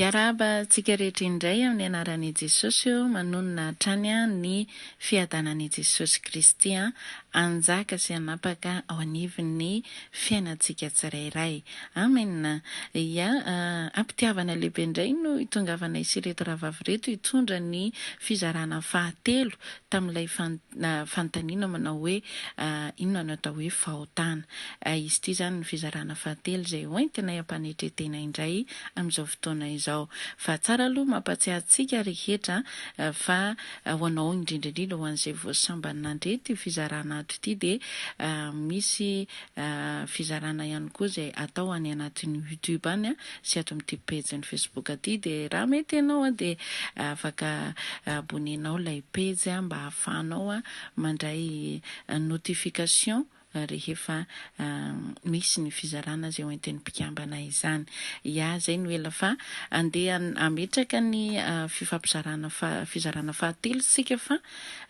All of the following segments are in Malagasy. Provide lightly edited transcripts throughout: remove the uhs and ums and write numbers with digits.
Miarahaba antsika rehetra indray amin'ny anaran'i Jesosy ô, manonona hatrany ny fiadanan'i Jesosy Kristy hanjaka sy hanapaka ao anivon'ny fiainantsika tsirairay. Amen. Ya, am-pitiavana lehibe indray no itongavanay sy ireto rahavavy ireto hitondra ny fizarana fahatelo tamin'ilay fanontaniana manao hoe inona no atao hoe fahotana. Izy ity izany ny fizarana fahatelo izay hoentinay am-panetren-tena indray amin'izao fotoana izao. Fa tsara aloha mampatsiahy antsika rehetra fa ho anao indrindra indrindra ho an'izay vao sambany nandre ity fizarana ato ity dia misy fizarana ihany koa izay atao any anatin'ny youtube any sy ato amin'ity pejin'ny facebook ity dia raha mety ianao dia afaka abonner-nao ilay pejy mba hahafahanao mandray notification rehefa misy ny fizarana izay hoentin'ny mpikambana izany. Ya, izay no ela fa andeha hametraka ny fifampizarana fizarana fahatelo isika fa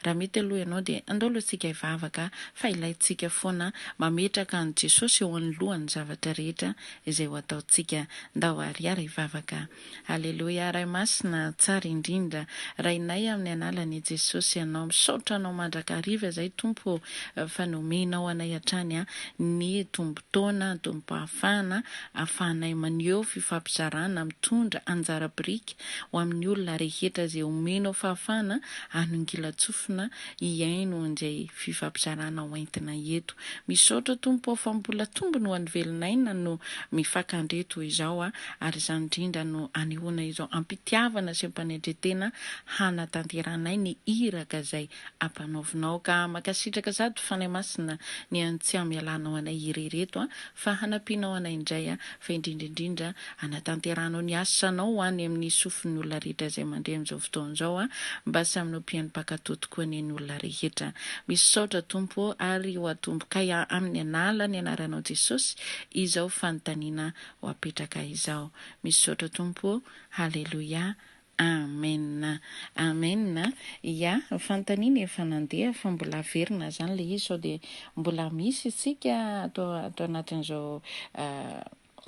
raha mety aloha ianao dia andao aloha isika hivavaka fa ilaintsika foana mametraka an'i Jesosy eo anoloan'ny zavatra rehetra izay ho ataontsika. Ndao ary hiara-hivavaka. Aleloia Ray Masina tsara indrindra Rainay amin'ny analan i Jesosy Ianao misaotra Anao mandrakariva izay Tompo ô fa nomenao anay hatrany ny tombon-taona tombom-pahafahana afahanay maneho fifampizarana mitondra anjara biriky ho amin'ny olona rehetra izay omenao fahafahana hanongilan-tsofina hihaino an'izay fifampizarana hoentina eto. Misaotra Tompo ô fa mbola tombony ho an'ny velon'aina no mifakandre toy izao ary izany indrindra no anehoana izao am-pitiavana sy am-panetren-tena hanatanterahanay ny iraka izay ampanaovinao ka mankasitraka sady Fanahy Masina ny an'ny tsy hamelanao anay irery eto fa hanampianao anay indray fa indrindra indrindra hanatanterahanao ny asanao ho any amin'ny sofin'ny olona rehetra izay mandre amin'izao fotoana izao mba samy ho mpihaino mpankatò tokoa anie ny olona rehetra. Misaotra Tompo ô ary ho atombokay amin'ny analan'ny anaranao Jesosy izao fanontaniana ho apetraka izao. Misaotra Tompo ô. Haleloia. Amen Amen Ya, fanontaniana efa nandeha fa mbola averina zany le izy sao dia mbola misy isika ato ato anatin'izao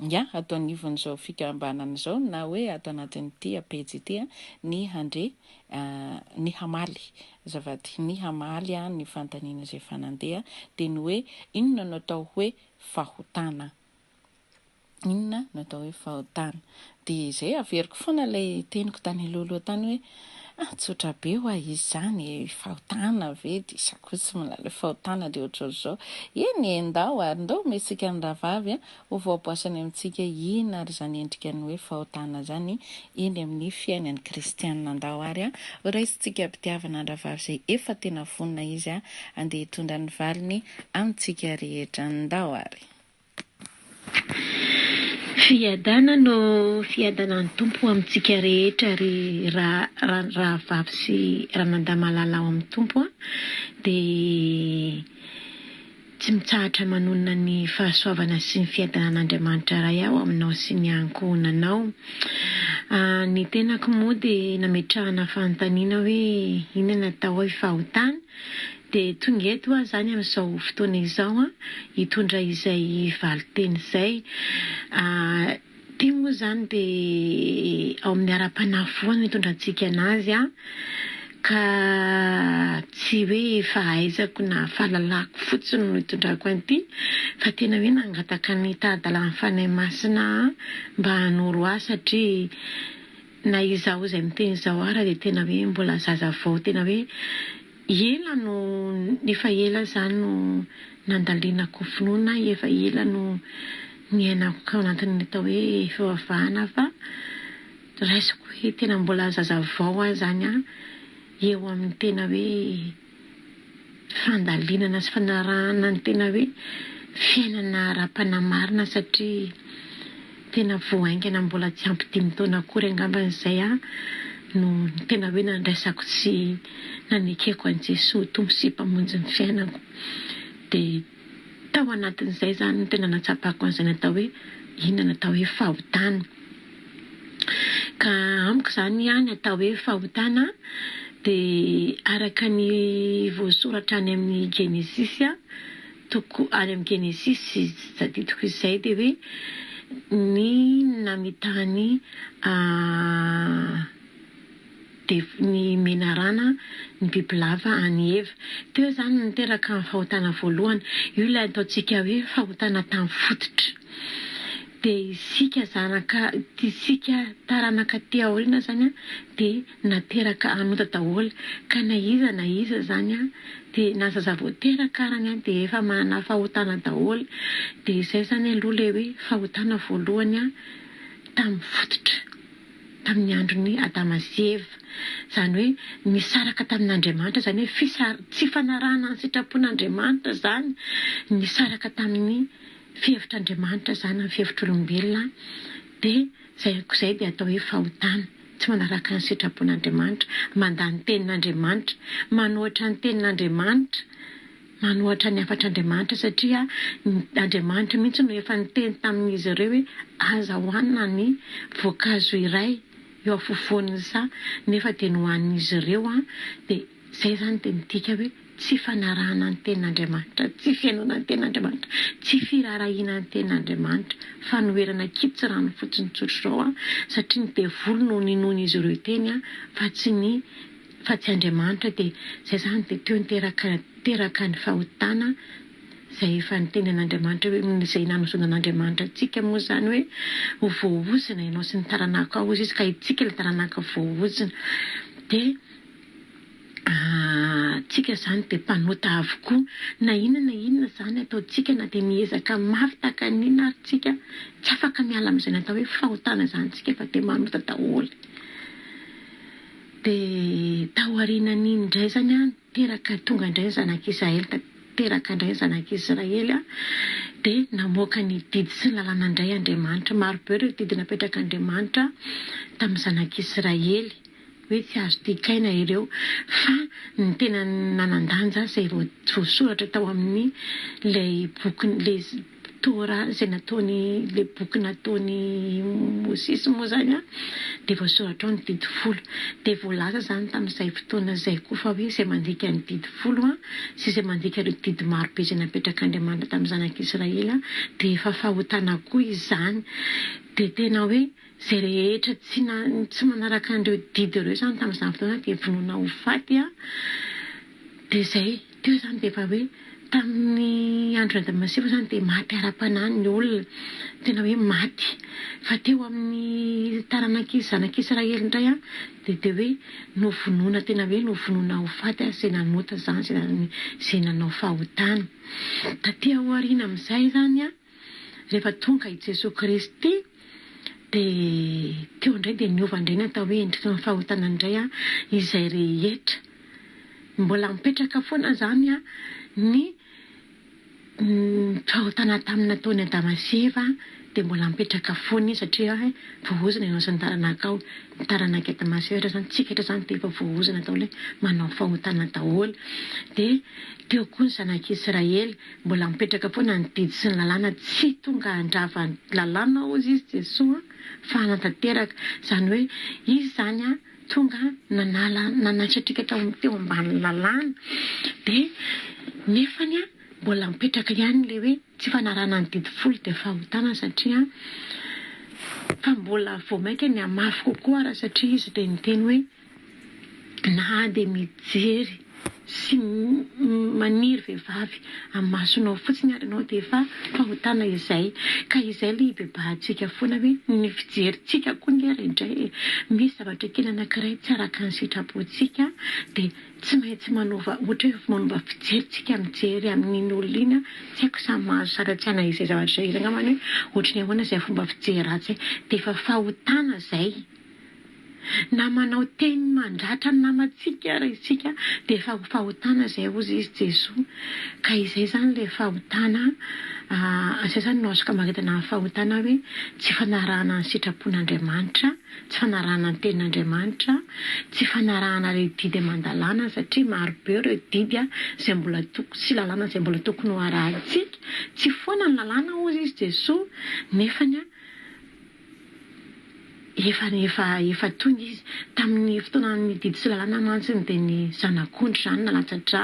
ya, ato anivon'izao fikambanana izao na hoe ato anatin'ity pejy ity ny handre ny hamaly azafady ny hamaly ny fanontaniana izay efa nandeha dia ny hoe inona no atao hoe fahotana? Inona no atao hoe fahotana? Dia izay, averiko foana ilay teniko tany alohaloha tany hoe, ah, tsotra be hoa izy izany e, fahotana ve? Dia izaho koa tsy mahalala hoe fahotana dia ohatrohatr'izao. Eny e, ndao ary, ndao omentsika ny rahavavy ho voaboasany amintsika inona ary izany endrika ny hoe fahotana izany eny amin'ny fiainan'ny kristiana. Ndao ary horaisintsika am-pitiavana ny rahavavy izay efa tena vonona izy handeha hitondra ny valiny amintsika rehetra. Ndao ary. Fiadana no fiadanan'ny Tompo ho amintsika rehetra ry rahavavy sy ranadahy malala ao amin'ny Tompo a! Dia tsy mitsahatra manonona ny fahasoavana sy ny fiadanan'Andriamanitra Ray aho aminao sy ny ankohonanao. Ny tenako moa dia nametrahana fanontaniana hoe inona no atao hoe fahotana? Dia tonga eto aho izany amin'izao fotoana izao an, hitondra izay valin-teny izay. Ity moa izany dia ao amin'ny ara-panahy foana no itondrantsika an'azy an, ka tsy hoe fahaizako na fahalalako fotsiny no itondrako an'ity, fa tena hoe nangataka ny tari-dalan'ny Fanahy Masina aho mba hanoro ahy satria Na izaho izay miteny izao ara dia tena hoe mbola zaza vao tena hoe ela no efa ela izany no nandalinako finoana, efa ela no niainako tao anatin'ny atao hoe fivavahana fa raisiko hoe tena mbola zaza vao aho izany an eo amin'ny tena hoe fandalinana sy fanarahana ny tena hoe fiainana ara-panahy marina satria tena vao haingana mbola tsy ampy dimy taona akory angambany izay aho no tena hoe nandraisako sy nanekeko an'i Jesoa ho Tompo sy Mpamonjy ny fiainako. Dia tao anatin'izay izany no tena nahatsapako an'izay natao hoe inona no atao hoe fahotana. Ka amiko izany ny atao hoe fahotana dia araka ny voasoratra any amin'ny Genesisy toko any amin'ny Genesisy tsy tadidiko izay dia hoe ny namitany dev ny menarana ny bibilava an'i Eva. Teo izany no niteraka ny fahotana voalohany. Io ilay ataontsika hoe fahotana tamin'ny fototra. Dia isika zanaka, isika taranaka aty aoriana izany dia nateraka hanota daholo. Ka na iza na iza izany dia na zaza vao teraka arany dia efa manana fahotana daholo. Dia izay izany aloha ilay hoe fahotana voalohany tamin'ny fototra. tamin'ny andron'i Adama sy Eva. Izany hoe nisaraka tamin'Andriamanitra, izany hoe fisar- tsy fanarahana ny sitrapon'Andriamanitra izany, nisaraka tamin'ny fihevitr'Andriamanitra izany, ny fihevitr'olombelona, dia izay izay dia atao hoe fahotana, tsy manaraka ny sitrapon'Andriamanitra, mandà ny tenin'Andriamanitra, manohitra ny tenin'Andriamanitra. Manohatra ny hafatr'Andriamanitra satria Andriamanitra mihitsy no efa niteny tamin'izy ireo hoe aza hohanina ny voankazo iray eo afovoan'ny saha nefa dia nohanin'izy ireo an, dia izay izany dia midika hoe tsy fanarahana ny tenin'Andriamanitra, tsy fihainoana ny tenin'Andriamanitra, tsy firaharahiana ny tenin'Andriamanitra, fanoherana kitsy rano fotsiny tsotr'izao an, satria ny devoly no ninoan'izy ireo teny an fa tsy ny fa tsy Andriamanitra dia izay izany dia teo niteraka teraka ny fahotana izay efa niteny an'Andriamanitra hoe izay nanozonan'Andriamanitra antsika moa izany hoe ho voaozona ianao sy ny taranakao hozy izy ka itsika ilay taranaka voaozona dia tsika izany dia mpanota avokoa na inona na inona izany ataontsika na dia miezaka mafy tahaka ny inona ary tsika tsy afaka miala amin'izay natao hoe fahotana izany tsika fa dia manota daholo. Dia taorianan'iny indray izany an, teraka tonga indray ny zanak'Israely, teraka indray ny zanak'Israely an, dia namoaka ny didy sy ny lalàna indray Andriamanitra. Maro be ireo didy napetrak'Andriamanitra tamin'ny zanak'Israely, hoe tsy azo dikaina ireo. Fa ny tena nanan-danja izay voasoratra tao amin'ny ilay boky, ilay Torah izay nataony, ilay boky nataon'i Mosesy moa izany an, dia voasoratra ao ny didy folo. Dia voalaza izany tamin'izay fotoana izay koa fa hoe izay mandika ny didy folo an, sy izay mandika ireo didy maro be izay napetrak'Andriamanitra tamin'ny zanak'Israely an, dia efa fahotana koa izany. Dia tena hoe izay rehetra tsy tsy manaraka an'ireo didy ireo izany tamin'izany fotoana izany dia vonoina ho faty an. Dia izay, teo izany dia efa hoe tamin'ny andron'i Adama sy Eva izany dia maty ara-panahy ny olona, tena hoe maty. Fa teo amin'ny taranak'i zanak'Israely indray an, dia dia hoe novonoina tena hoe novonoina ho faty izay nanota izany, izay izay nanao fahotana. Taty aoriana amin'izay izany an, rehefa tonga i Jesoa Kristy dia teo indray dia niova indray ny atao hoe endriky ny fahotana indray an, izay rehetra. Mbola mipetraka foana izany ny fahotana tamin'ny nataon'i Adama sy Eva dia mbola mipetraka foana izy satria hoe voaozona ianao sy ny taranakao. Ny taranak'i Adama sy Eva izany, tsika rehetra izany dia efa voaozona daholo hoe manao fahotana daholo. Dia teo koa ny zanak'Israely, mbola mipetraka foana ny didy sy ny lalàna, tsy tonga handrava ny lalàna hozy izy Jesoa fa hanatanteraka. Izany hoe izy izany Tonga nanala nanatriatrika tao teo ambany lalàna dia nefany an mbola mipetraka ihany ilay hoe tsy fanarahana ny didy folo dia fahotana satria fa mbola vao mainka nihamafy kokoa ara satria izy dia niteny hoe na dia mijery sy maniry vehivavy amin'ny masonao fotsiny ary ianao dia efa fahotana izay. Ka izay ilay hibebahantsika foana hoe ny fijerintsika koa nge ry indray e! Misy zavatra kely anankiray tsy araka ny sitrapontsika dia tsy maintsy manova ohatra hoe manova fijery tsika mijery amin'iny olona iny an, tsy haiko samy mahazo sary an-tsaina izay zavatra izay angambany hoe ohatry ny ahoana izay fomba fijery ratsy izay dia efa fahotana izay. Na manao teny mandratra ny namantsika ara isika dia efa ho fahotana izay hozy izy Jesoa. Ka izay izany ilay fahotana, izay izany no azoko amaritana ny fahotana hoe tsy fanarahana ny sitrapon'Andriamanitra, tsy fanarahana ny tenin'Andriamanitra, tsy fanarahana ireo didy aman-dalàna satria maro be ireo didy izay mbola toko sy lalàna izay mbola tokony ho arahantsika. Tsy foana ny lalàna hozy izy Jesoa nefany. Efa efa efa tonga izy. Tamin'ny fotoanan'ny didy sy lalàna mantsy dia ny zanak'ondry izany nalatsa-drà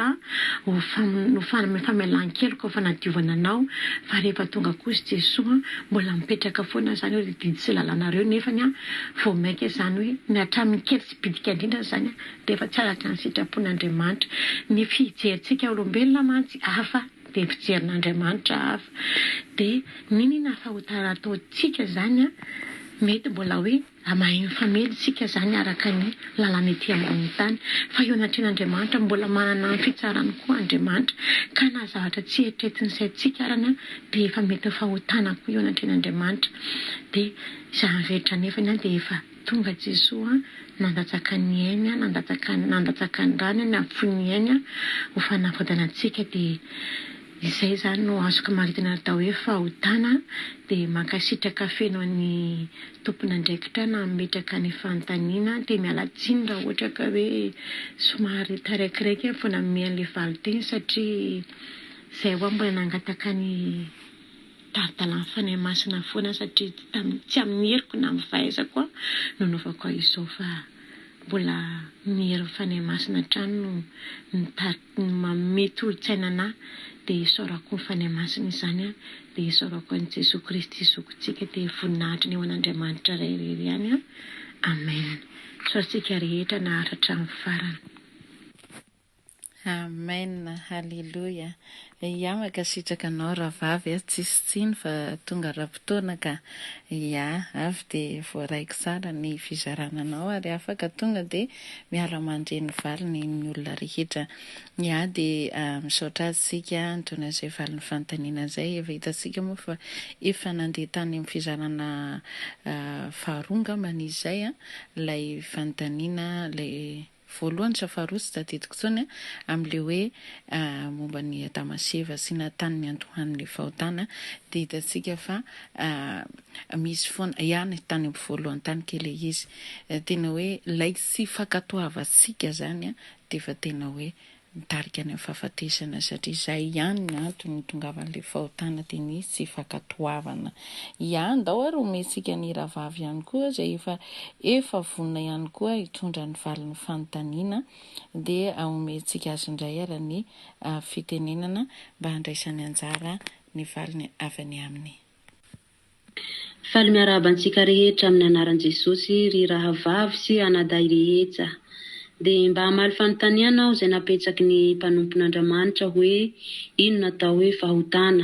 ho fam- ho fam- famelan-keloka ho fanadiovana anao fa rehefa tonga kosa Jesoa mbola mipetraka foana izany ireo didy sy lalàna ireo nefany an vao mainka izany hoe ny hatramin'ny kely sy bitika indrindra izany an rehefa tsy araka ny sitrapon'Andriamanitra. Ny fijerintsika olombelona mantsy hafa dia fijerin'Andriamanitra hafa. Dia n'inona fahotana ataontsika izany an, mety mbola hoe mahay mifamely isika izany araka ny lalàna ety ambonin'ny tany, fa eo anatrehan'Andriamanitra mbola manana ny fitsarany koa Andriamanitra, ka na zavatra tsy eritreretin'ny saintsika arany an, dia efa mety ho fahotana koa eo anatrehan'Andriamanitra. Dia izany rehetra anefany an dia efa. Tonga Jesoa nandatsaka ny ainy, nandatsaka nandatsaka ny rany, nahafoy ny ainy ho fanavotana antsika dia izay izany no azoko maritana atao hoe fahotana dia mankasitraka feno an'ny tompon'andraikitra nametraka ny fanontaniana dia miala tsiny raha ohatra ka hoe somary taraikiraiky aho vao nanome an'ilay valinteny satria izay hoa mbola nangataka ny Tari-dalan'ny Fanahy Masina foana satria tsy tamin'ny tsy amin'ny heriko na amin'ny fahaizako aho no nanaovako izao fa mbola ny herin'ny Fanahy Masina hatrany no nitarika manome tolo-tsaina anah dia isaorako ny Fanahy Masina izany an dia isaorako an'i Jesoa Kristy Zokintsika dia voninahitra ny ho an'Andriamanitra Ray irery ihany an Amen Misaotra antsika rehetra naharitra hatramin'ny farany. Amen haleloia ya mankasitraka anao rahavavy a tsisy tsiny fa tonga ara-potoana ka ya avy dia voaraiko tsara ny fizarana anao ary afaka tonga dia miara mandre ny valiny ny olona rehetra ya dia misaotra azy tsika nitondra izay valiny fanontaniana izay efa hitantsika moa fa efa nandeha tany amin'ny fizarana faharoa angambany izy izay a ilay fanontaniana ilay Voalohany sa faharoa tsy tadidiko intsony an, amin'ilay hoe momba an'i Adama sy Eva sy Nathan niandohan'ilay fahotana dia hitantsika fa misy foana, ihany tany amin'ny voalohany tany kay ilay izy, tena hoe ilay tsy fankatoavantsika izany an dia efa tena hoe mitarika any amin'ny fahafatesana satria izay ihany ny antony nitongavan'ilay fahotana dia ny tsy fankatoavana ihany. Ndao ary omentsika ny rahavavy ihany koa izay efa efa vonona ihany koa hitondra ny valin'ny fanontaniana dia omentsika azy indray ary ny fitenenana mba handraisany anjara ny valiny avy any aminy. Faly miarahaba antsika rehetra amin'ny anaran'i Jesosy ry rahavavy sy anadahy rehetsa. Dia mba hamaly fanontaniana aho izay napetsaky ny mpanompon'Andramanitra hoe inona atao hoe fahotana.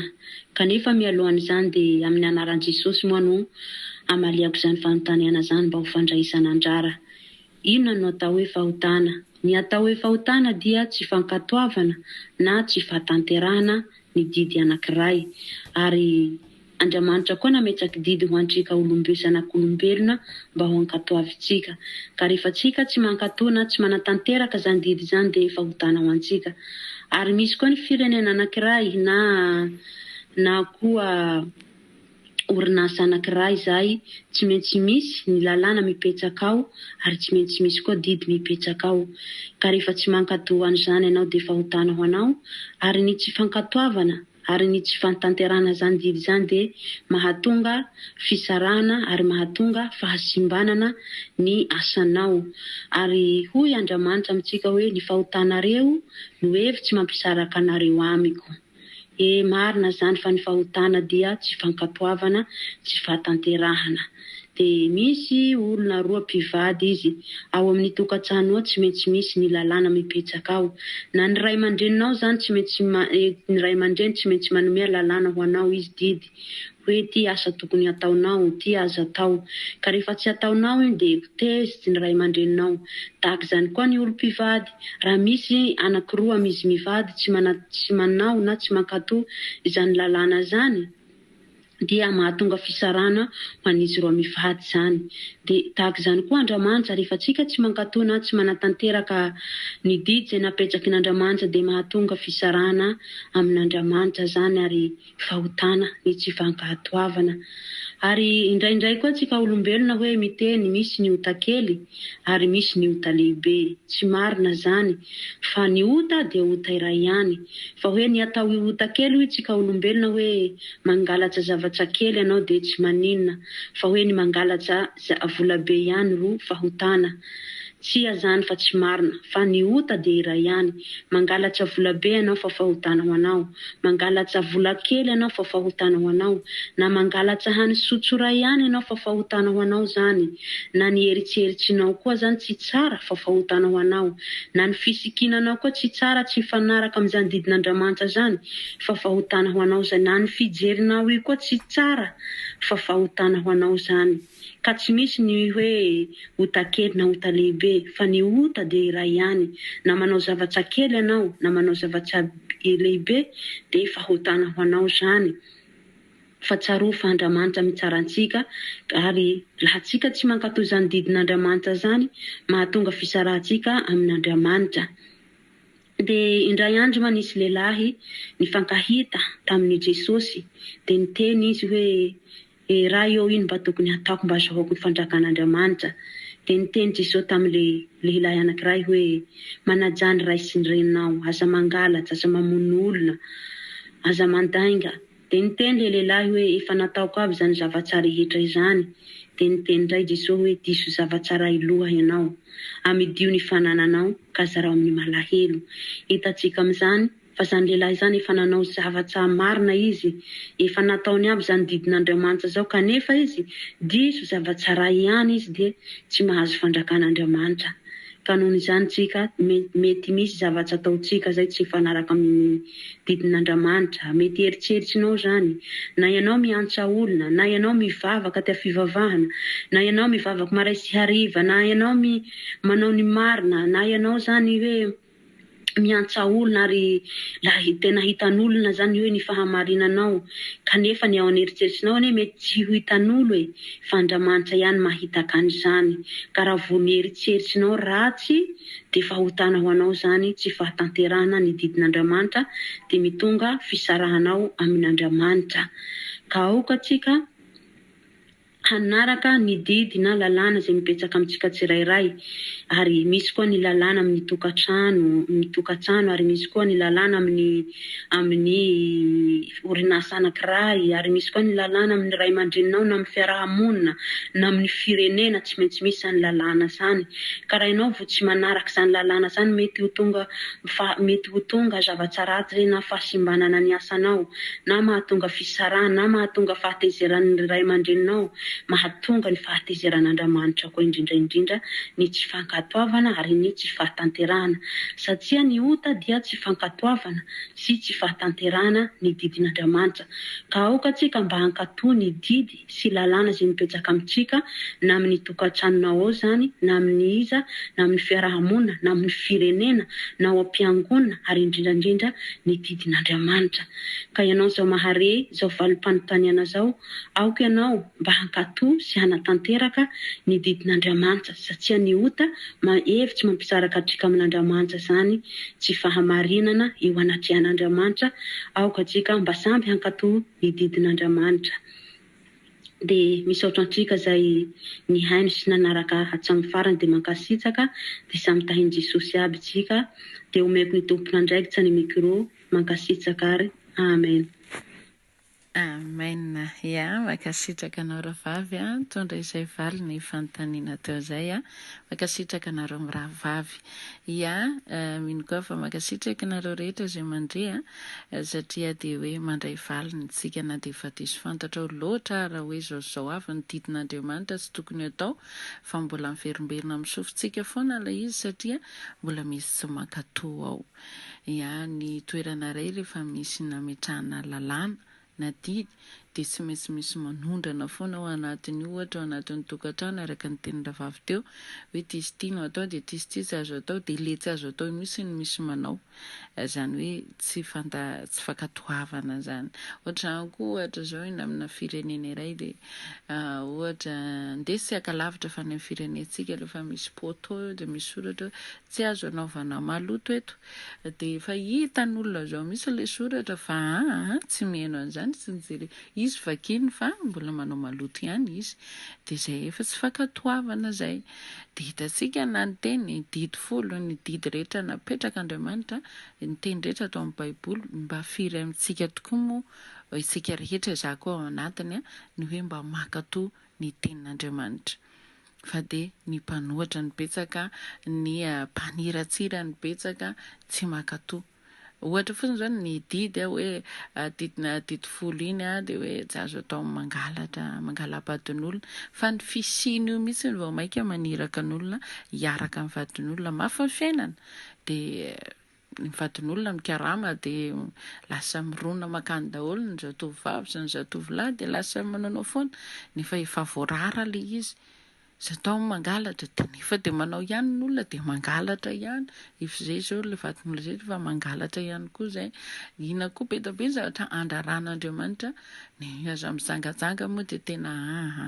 Kanefa mialohan'izany dia amin'ny anaran'i Jesosy moa no amaliako izany fanontaniana izany mba ho fandraisana anjara. Inona no atao hoe fahotana? Ny atao hoe fahotana dia tsy fankatoavana na tsy fahatanterahana ny didy anankiray. Ary Andriamanitra koa nametsaky didy ho antsika olombe zanak'olombelona mba ho ankatoavintsika. Ka rehefa tsika tsy mankatoa na tsy manatanteraka izany didy izany dia fahotana ho antsika. Ary misy koa ny firenena anankiray na na koa orinasa anankiray izay tsy maintsy misy ny lalàna mipetsaka ao ary tsy maintsy misy koa didy mipetsaka ao. Ka rehefa tsy mankatoa an'izany ianao dia fahotana ho anao ary ny tsy fankatoavana Ary ny tsy fantanterahana izany didy izany dia mahatonga fisarahana ary mahatonga fahasimbanana ny asanao. Ary hoy Andramanitra amintsika hoe ny fahotanareo no hevitsy mampisaraka anareo amiko. E, marina izany fa ny fahotana dia tsy fankatoavana, tsy fahatanterahana. Dia misy olona roa mpivady izy. Ao amin'ny tokantrano ao tsy maintsy misy ny lalàna mipetsaka ao. Na ny ray aman-dreninao izany tsy maintsy ny ray aman-dreny tsy maintsy manome lalàna ho anao izy didy hoe ity asa tokony hataonao, ity aza atao. Ka rehefa tsy ataonao iny dia ho tezitsy ny ray aman-dreninao. Tahaka izany koa ny olom-pivady, raha misy anankiroa amin'izy mivady tsy tsy manao na tsy mankatò izany lalàna izany, dia mahatonga fisarahana ho an'izy roa mivady izany. Dia tahaka izany koa Andramanitra, rehefa tsika tsy mankatò na tsy manatanteraka ny didy izay napetrakin'Andramanitra dia mahatonga fisarahana amin'Andramanitra izany ary fahotana ny tsy fankatoavana. Ary indraindray koa tsika olombelona hoe miteny misy ny ota kely ary misy ny ota lehibe. Tsy marina izany fa ny ota dia ota iray ihany. Fa hoe ny atao ota kely hoy tsika olombelona hoe mangalatra zava. zavatsa kely ianao dia tsy maninona fa hoe ny mangalatsa volabe ihany ro fahotana. Tsia zany fa tsy marina, fa ny ota dia iray ihany. Mangalatsa vola be ianao fa fahotana ho anao. Mangalatsa vola kely ianao fa fahotana ho anao. Na mangalatsa hany sotro iray ihany ianao fa fahotana ho anao zany. Na ny eritseritsinao koa zany tsy tsara fa fahotana ho anao. Na ny fisikinanao koa tsy tsara tsy mifanaraka amin'izany didin'Andramanitra zany fa fahotana ho anao zany. Na ny fijerinao io koa tsy tsara fa fahotana ho anao zany. Ka tsy misy ny hoe ota kely na ota lehibe fa ny ota dia iray ihany, na manao zavatsa kely ianao na manao zavatsa lehibe dia fahotana ho anao izany, fa tsarovy fa Andramanitra mitsara antsika ary raha tsika tsy mankato izany didin'Andriamanitra izany mahatonga fisarahantsika amin'Andriamanitra. Dia indray andro ma nisy lehilahy nifankahita tamin'i Jesosy dia niteny izy hoe E Ray ô ino mba tokony hataoko mba azahoako ny fandrakan'Andriamanitra? Dia niteny Jesoa tamin'ilay lehilahy anankiray hoe, Manajà ny ray sy ny reninao, aza mangalatra, aza mamono olona, aza mandainga. Dia niteny ilay lehilahy hoe, Efa nataoko aby izany zava-tsara rehetra izany. Dia niteny indray Jesoa hoe, Diso zava-tsaray loha ianao. Amidio ny fanananao ka zarao amin'ny malahelo. Hitantsika amin'izany Fa zany lehilahy zany efa nanao zavatsa marina izy, efa nataony aby zany didin'Andriamanitra zao kanefa izy diso zavatsa ray ihany izy dia tsy mahazo fandrakan'Andriamanitra. Ka noho izany tsika mety misy zavatsa ataontsika zay tsy mifanaraka amin'ny didin'Andramanitra, mety eritseritsinao zany, na ianao miantsa olona, na ianao mivavaka aty fivavahana, na ianao mivavaka maray sy hariva, na ianao manao ny marina, na ianao zany hoe miantsa olona ary la tena hitan'olona zany hoe ny fahamarinanao kanefa ny ao an'eritreritrinao anie mety tsy ho hitan'olo e fa Andramanitra ihany mahitaka an'izany ka raha vao ny eritseritrinao ratsy de fahotana ho anao zany tsy fahatanterahana ny didin'Andriamanitra de mitonga fisarahanao amin'Andriamanitra ka aoka tsika hanaraka ny didy na lalàna izay mipetsaka amintsika tsirairay ary misy koa ny lalàna amin'ny tokantrano, ny tokantrano ary misy koa ny lalàna amin'ny amin'ny orinasa anankiray ary misy koa ny lalàna amin'ny ray aman-dreninao na amin'ny fiaraha-monina na amin'ny firenena tsy maintsy misy izany lalàna izany ka raha ianao vao tsy manaraka izany lalàna izany mety ho tonga mety ho tonga zava-tsaratsy izay na fahasimbanana ny asanao na mahatonga fisarahana, na mahatonga fahatezeran'ny ray aman-dreninao, mahatonga ny fahatezeran'Andramanitra koa indrindra indrindra ny tsy fankatoavana ary ny tsy fahatanterahana, satsia ny ota dia tsy fankatoavana sy tsy fahatanterahana ny didin'Andriamanitra, ka aoka tsika mba hankatò ny didy sy lalàna izay mipetsaka amintsika na amin'ny tokantranonao ao izany na amin'ny iza na amin'ny fiaraha-monina na amin'ny firenena na ao am-piangonana ary indrindra indrindra ny didin'Andriamanitra. Ka ianao izao mahare izao valim-panontaniana izao, aoka ianao mba hankatò sy hanatanteraka ny didin'Andriamanitra satria ny ota mahevitsy mampisaraka antsika amin'Andriamanitra izany tsy fahamarinana eo anatrehan'Andriamanitra, aoka antsika mba samby hankatò ny didin'Andriamanitra. Dia misaotra antsika izay nihaino sy nanaraka hatramin'ny farany dia mankasitraka dia samy tahin'i Jesosy aby tsika dia omeko ny tompon'andraikitra ny micro mankasitraka ary Amen. Amen ya mankasitraka anao rahavavy a nitondra izay valiny fanontaniana teo izay a mankasitraka anareo mirahavavy ya mino koa fa mankasitraka anareo rehetra izay mandre a Satria dia hoe mandray valiny tsika na dia efa diso fantatrao loatra ara hoe izao sy izao avy ny didin'Andriamanitra tsy tokony atao fa mbola miverimberina amin'ny sofintsika foana ilay izy satria mbola misy tsy mankato ao. Ya, ny toerana iray rehefa misy nametrahana lalàna na didy dia tsy maintsy misy manondrana foana ao anatin'io, ohatra ao anatin'ny tokantrano araka ny tenin'ny rahavavy teo hoe ity sy ity no atao dia ity sy ity tsy azo atao dia ilay tsy azo atao io mihitsy no misy manao. Izany hoe tsy fanta tsy fankatoavana izany. Ohatr'izany koa ohatra izao eny amina firenena iray dia ohatra ndeha tsy haka lavitra fa any amin'ny firenentsika rehefa misy poteau eo dia misy soratra hoe tsy azo anaovana maloto eto. Dia efa hitan'olona izao mihitsy ilay soratra fa aa tsy mihaino an'izany tsy nijery izy vakiny fa mbola manao maloto ihany izy. Dia izay efa tsy fankatoavana izay. Dia hitantsika na ny teny, ny didy folo, ny didy rehetra napetrak'Andriamanitra, ny teny rehetra ato amin'ny Baiboly, mba firy amintsika tokoa moa isika rehetra, izaho koa ao anatiny, ny hoe mba mankatò ny tenin'Andriamanitra. Fa dia ny mpanohatra no betsaka, ny mpaniratsira no betsaka, tsy mankatò. Ohatra fotsiny izao ny didy hoe didina didy folo iny dia hoe tsy azo atao ny mangalatra, mangala-badin'olona. Fa ny fisian'io mihitsy no vao mainka maniraka ny olona hiaraka amin'ny vadin'olona. Mafy ny fiainana dia ny vadin'olona mikarama dia lasa mirona mankany daholo ny zatovovavy sy ny zatovolahy dia lasa manaonao foana nefa efa voarara ilay izy. Izay atao mangalatra dia nefa dia manao ihany ny olona dia mangalatra ihany. Efa izay izao ilay vadin'olona izay efa mangalatra ihany koa izay. Inona koa be dia be ny zavatra andraran'Andriamanitra. Ny aza mijangajanga moa dia tena aa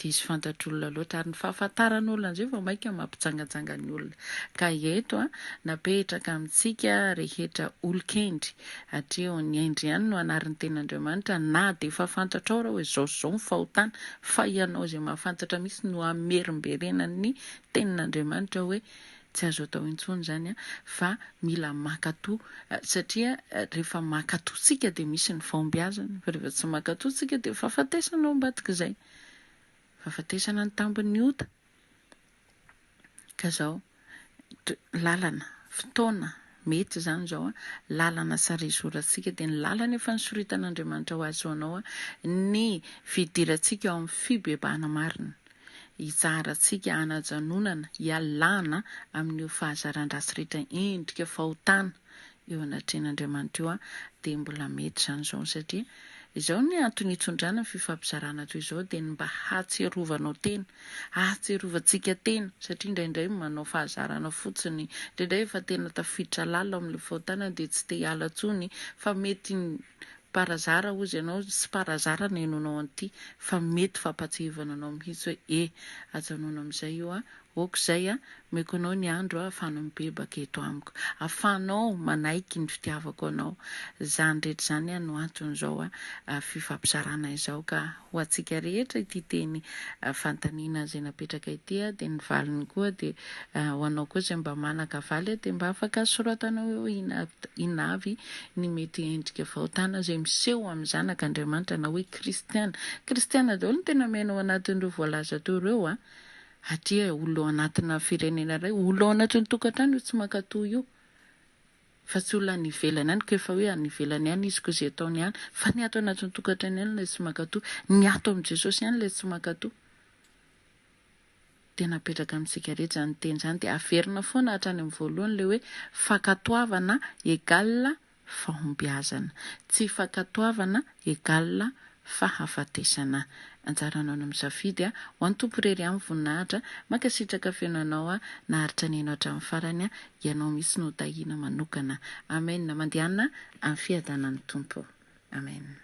diso fantatr'olona loatra ary ny fahafantaran'olona an'izay vao mainka mampijangajanga ny olona. Ka eto a, napetraka amintsika rehetra olon-kendry, hatreo ny hendry ihany no anarin'ny tenin'Andriamanitra na dia efa fantatrao raha hoe izao sy izao ny fahotana fa ianao izay mahafantatra mihitsy no hamerimberenan'ny tenin'Andriamanitra hoe tsy azo atao intsony izany fa mila mankatò satria rehefa mankatò tsika dia misy ny fahombiazana fa rehefa tsy mankatò tsika dia fahafatesana ao ambadik'izay fahafatesana ny tambin'ny ota ka zao lalana fotoana mety izany izao an lalana sary izorantsika dia ny lalana efa nisoritan'Andriamanitra ho azy ho anao ny fidirantsika ao amin'ny fibebahana marina hitsaharantsika hanajanonana, hialana amin'io fahazaran-dratsy rehetra endrika fahotana eo anatrehan'Andriamanitra io dia mbola mety izany izao satria izao ny antony hitondrana ny fifampizarana toy izao dia ny mba hahatsiarovanao tena, hahatsiarovantsika tena satria indraindray manao fahazarana fotsiny, indraindray efa tena tafiditra lalina ao amin'ilay fahotana dia tsy te hiala intsony fa mety Par hasard hozy ianao, tsy par hasard no henoinao an'ity fa mety fampahatsiahivana anao mihitsy hoe e! ajanona amin'izay io an, ok izay an, omeko anao ny andro ahafahanao mibebaka eto amiko, ahafahanao manaiky ny fitiavako anao, izany rehetra izany no anton'izao fifampizarana izao ka ho antsika rehetra ity teny fanontaniana izay napetraka ity dia ny valiny koa dia ho anao koa izay mba manan-kavaly dia mba afaka soratanao eo inona avy ny mety endrika fahotana izay miseho amin'ny zanak'Andriamanitra na hoe kristiana. Kristiana daholo no tena miaina ao anatin'ireo voalaza teo ireo a! Satria olona ao anatina firenena iray, olona ao anatin'ny tokantrano io tsy mankatò io. Fa tsy olona any ivelany any ko efa hoe any ivelany any izy ko ze ataony any fa ny ato anatin'ny tokantrano ihany ilay tsy mankatò, ny ato amin'i Jesosy ihany ilay tsy mankatò. Dia napetraka amintsika rehetra izany teny izany dia averina foana hatrany amin'ny voalohany ilay hoe fankatoavana égale fahombiazana, tsy fankatoavana égale fahafatesana. Anjaranao ny misafidy a! Ho an'ny Tompo irery ihany voninahitra, mankasitraka feno anao a, naharitra nihaino hatramin'ny farany a, ianao mihitsy no tahiana manokana. Amen, mandehana amin'ny fiadanan'ny Tompo. Amen.